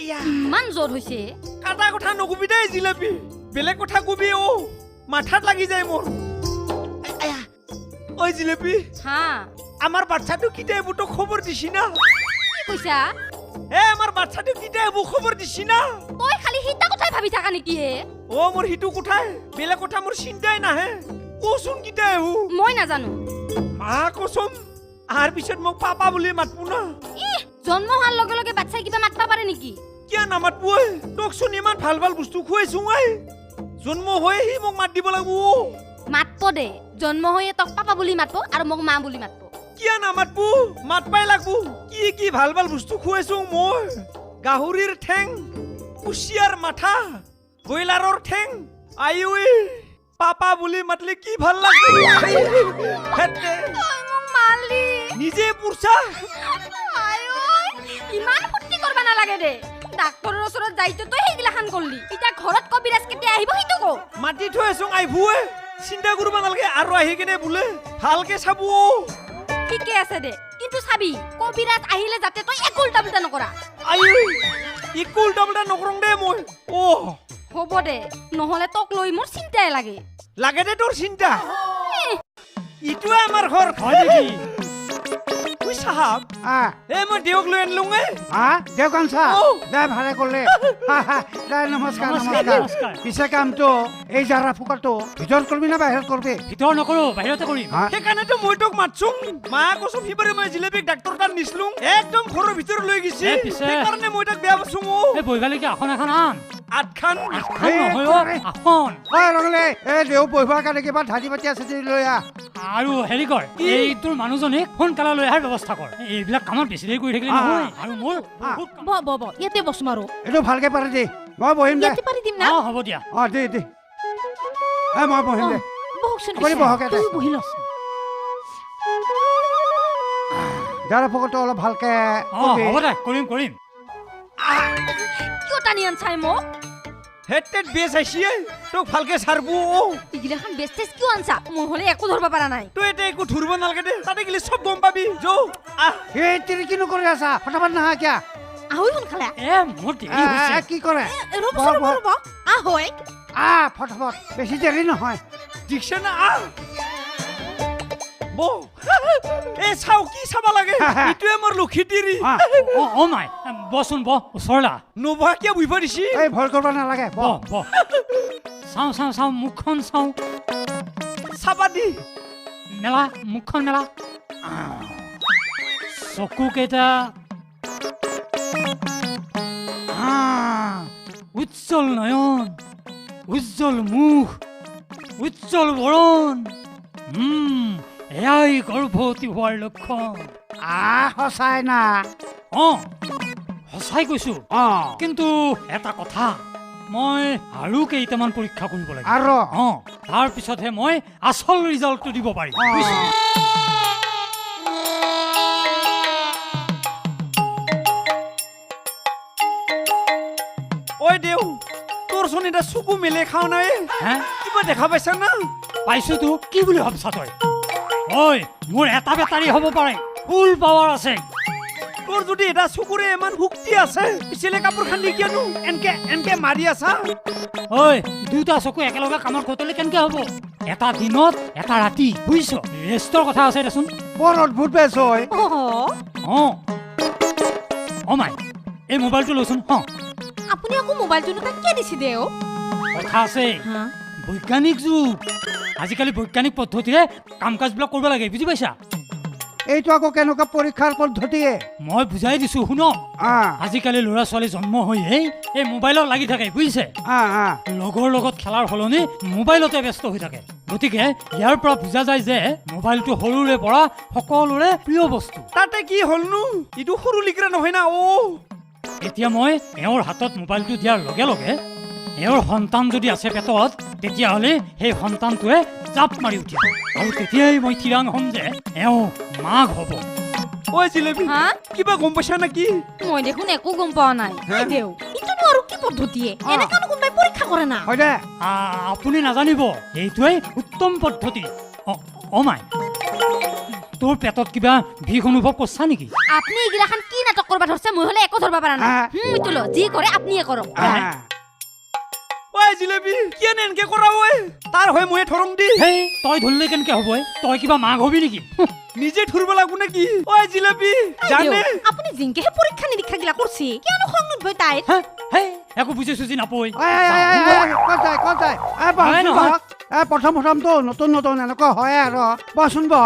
ইমান জ্বৰ হৈছে। কাটা কথা নকবি দেই জিলাপি, বেলেগ কথা কবি। অ মাথাত লাগি যায় মোৰ। ঐ জিলাপি, হা আমাৰ বাচ্ছাটো কেতিয়া আহিব তোক খবৰ দিছি না? কি কৈছা? এ আমাৰ বাচ্ছাটো কেতিয়া আহিব খবৰ দিছি না? তই খালি সিটা কথাই ভাবি থাকা নেকি হে? অ মোৰ সিটো কথাই, বেলেগ কথা মোৰ চিন্তাই নাহে। কচোন কেতিয়া আহিব? মই নাজানো। মা কচোন, আহাৰ পিছত মোক পাপা বুলি মাতবো না? ইহ, জন্ম হোৱাৰ লগে লগে বাচ্ছাই কিবা মাতবা পাৰে নেকি? কিয় নামাতবো ঐ? তোকচোন ইমান ভাল ভাল বস্তু খুৱাইছো ঐ, জন্ম হৈ সি মোক মাত দিব লাগিব। মাতব দে, জন্ম হৈয়ে তোক পাপা বুলি মাতব আৰু মোক মা বুলি মাতব। কিয় নামাতবো? মাতবাই লাগব। কি কি ভাল ভাল বস্তু খুৱাইছো মই, গাহৰিৰ ঠেং, কুচিয়াৰ মাথা, ব্ৰইলাৰৰ ঠেং। আইঐ পাপা বুলি মাতলে কি ভাল লাগব। নিজে পুৰছা। ইমান ফূৰ্তি কৰবা নালাগে দে। ডাক্তৰৰ ওচৰত যাইতো তই সেইগিলাখান কৰলি, এতিয়া ঘৰত কবিৰাজ কেতিয়া আহিব সেইটো ক। মাতি থৈ আছোং, আহিবই, চিন্তা কৰিব নালাগে। আৰু আহি কেনে বোলে ভালকে চাব। ঠিকে আছে দে, কিন্তু চাবি কবিৰাজ আহিলে যাতে তই একো উল্টা পুল্টা নকৰা। আইঐ একো উল্টা পুল্টা নকৰোং দে মই। অ হ'ব দে, নহ'লে তোক লৈ মোৰ চিন্তাই লাগে। লাগে দে তোৰ চিন্তা। ইটোৱে আমাৰ ঘৰ। হয় নেকি? চাহাব, এ মই দেউক লৈ আনিলো। দেউক আনছা? দে ভালে কৰিলে। দে নমস্কাৰ। নমস্কাৰ। পিছে কামটো এই জাৰা ফুকাটো ভিতৰত কৰবি না বাহিৰত কৰবি? ভিতৰত নকৰো, বাহিৰতে কৰিম। সেইকাৰণেতো মই তোক মাতছো। মা কচোন, সিবাৰে মই জিলেপিক ডাক্তৰ তাত নিছিলো, একদম ঘৰৰ ভিতৰত লৈ গৈছে, সেইকাৰণে মই তাক বেয়া পাইছো। এই বহিবালৈকে আসন এখন আন। আঠখান? আঠখান নহয় অ, আসন। ঐ ৰঙলে, এই দেউ বহিবৰ কাৰণে কিবা ঢালি পাতি আছে যদি লৈ আহ। আৰু হেৰি কৰ, এই তোৰ মানুহজনীক সোনকালে লৈ অহাৰ ব্যৱস্থা কৰ। এইবিলাক কামত বেছি দেৰি কৰি থাকিলে নহয়। আৰু মোৰ ব ব ব ইয়াতে বসম আৰু। এইটো ভালকে পাৰি দে, মই বহিম দে। ইয়াতে পাৰি দিম না? অ হ'ব দিয়া। অ দে দে, এ মই বহিম দে। বহকচোন, আপুনি বহক ইয়াতে। তুই বহি লচোন। জাৰা ফুকাটো অলপ ভালকে। অ হ'ব দে, কৰিম কৰিম। কিয় টানি আনছাই মোক? হেতেত বেচ আহিছে, তোক ভালকে চাৰবো। এইগিলাখান বেচ তেজ কিয় আনছা? মই হ'লে একো ধৰব পৰা নাই। তই এতিয়া একো ধৰিব নালাগে দে, তাতে গেলি চব গম পাবি। যৌ আহ। এই তিৰি কিনো কৰি আছা? ফটাফট নাহা কিয়া? আহৈ সোনকালে। এ মোৰ দেৰি হৈছে। কি কৰে? ৰ'ব ৰ'ব ৰ'ব, আহৈ। আহ ফটাফট, বেছি দেৰি নহয়। দিছে না? আহ বৌ, এ চাও কি চাবা লাগে। ইটোৱে মোৰ লক্ষী তিৰি। অ অ মাই, বচোন বহ, ওচৰলা। নবহা কিয় বহিব দিছি? এই ভয় কৰিব নালাগে, বহ বহ। চাওঁ চাওঁ চাওঁ, মুখখন চাওঁ। চাবা দি। মেলা মুখখন মেলা। চকু কেইটা উজ্জ্বল, নয়ন উজ্জ্বল, মুখ উজ্জ্বল বৰণ। এয়াই গৰ্ভৱতী হোৱাৰ লক্ষণ। আহ সঁচাই না? অ সঁচাই কৈছো। কিন্তু এটা কথা, মই আৰু কেইটামান পৰীক্ষা কৰিব লাগিব। আৰু? অ, তাৰপিছতহে মই আচল ৰিজাল্টটো দিব পাৰিম। ঐ দেউ, তোৰচোন এতিয়া চকু মেলে খাওঁ নাই। হে? কিবা দেখা পাইছা না? পাইছো তো, কি বুলি ভাবছা তই? ঐ মোৰ এটা বেটাৰী হ'ব পাৰে, ফুল পাৱাৰ আছে। তোৰ যদি এটা চকুৰে ইমান শক্তি আছে, পিছলে কাপোৰ খান্দি কিয়নো এনকে এনকে মাৰি আছা? ঐ দুটা চকু একেলগে কামত খটলে কেনেকে হ'ব? এটা দিনত এটা ৰাতি, বুজিছ? ৰেষ্টৰ কথা আছে দেচোন। বৰ অদ্ভুত বেচ হয়। অ অ মাই, এই মোবাইলটো লচোন। হ আপুনি আকৌ মোবাইলটোনো তাক কিয় দিছে দেও? কথা আছে, বৈজ্ঞানিক যুগ, আজিকালি বৈজ্ঞানিক পদ্ধতিৰে কাম কাজবিলাক কৰিব লাগে, বুজি পাইছা? এইটো আকৌ কেনেকুৱা পৰীক্ষাৰ পদ্ধতিয়ে? মই বুজাই দিছো শুনক। আজিকালি ল'ৰা ছোৱালী জন্ম হৈয়েই এই মোবাইলত লাগি থাকে, বুজিছে? লগৰ লগত খেলাৰ সলনি মোবাইলতে ব্যস্ত হৈ থাকে। গতিকে ইয়াৰ পৰা বুজা যায় যে মোবাইলটো সৰুৰে পৰা সকলোৰে প্ৰিয় বস্তু। তাতে কি হ'লনো? এইটো সৰু লিগৰা নহয় না। অ এতিয়া মই এওঁৰ হাতত মোবাইলটো দিয়াৰ লগে লগে এওঁৰ সন্তান যদি আছে পেটত, তেতিয়াহ'লে সেই সন্তানটোৱে জাপ মাৰি উঠিব, আৰু তেতিয়াই মই থিৰাং হ'ম যে এওঁ মাক হ'ব। ঐ জিলেপি, কিবা গম পাইছা নেকি? মই দেখোন একো গম পোৱা নাই। দেউ, ইটোনো আৰু কি পদ্ধতিয়ে? এনেকানো কোনোবাই পৰীক্ষা কৰে না? হয় দে। আপুনি নাজানিব, এইটোৱেই উত্তম পদ্ধতি। অ মাই, তোৰ পেটত কিবা বিষ অনুভৱ কৰছা নেকি? আপুনি এইগিলাখান কি নাটক কৰবা ধৰছে, মই হ'লে একো ধৰবা পাৰা নাই। এইটো ল, যি কৰে আপুনিয়ে কৰক। ঐ জিলেপি, কিয় এনেকে কৰা ঐ? তাৰ হৈ ময়ে ধৰং দি। হেই, তই ধৰিলে কেনেকে হ'ব? তই কিবা মাঘ হবি নেকি? নিজে ধৰিব লাগব নেকি? ঐ জিলেপি, জানে আপুনি জিংকেহে পৰীক্ষা নিৰীক্ষা গিলা কৰছি, কিয়নো খং নুঠবই তাইৰ? হেই, একো বুজি চুজি নাপই। ক'ত যায়? প্ৰথম প্ৰথমটো নতুন নতুন এনেকুৱা হয় আৰু। বহচোন বহ।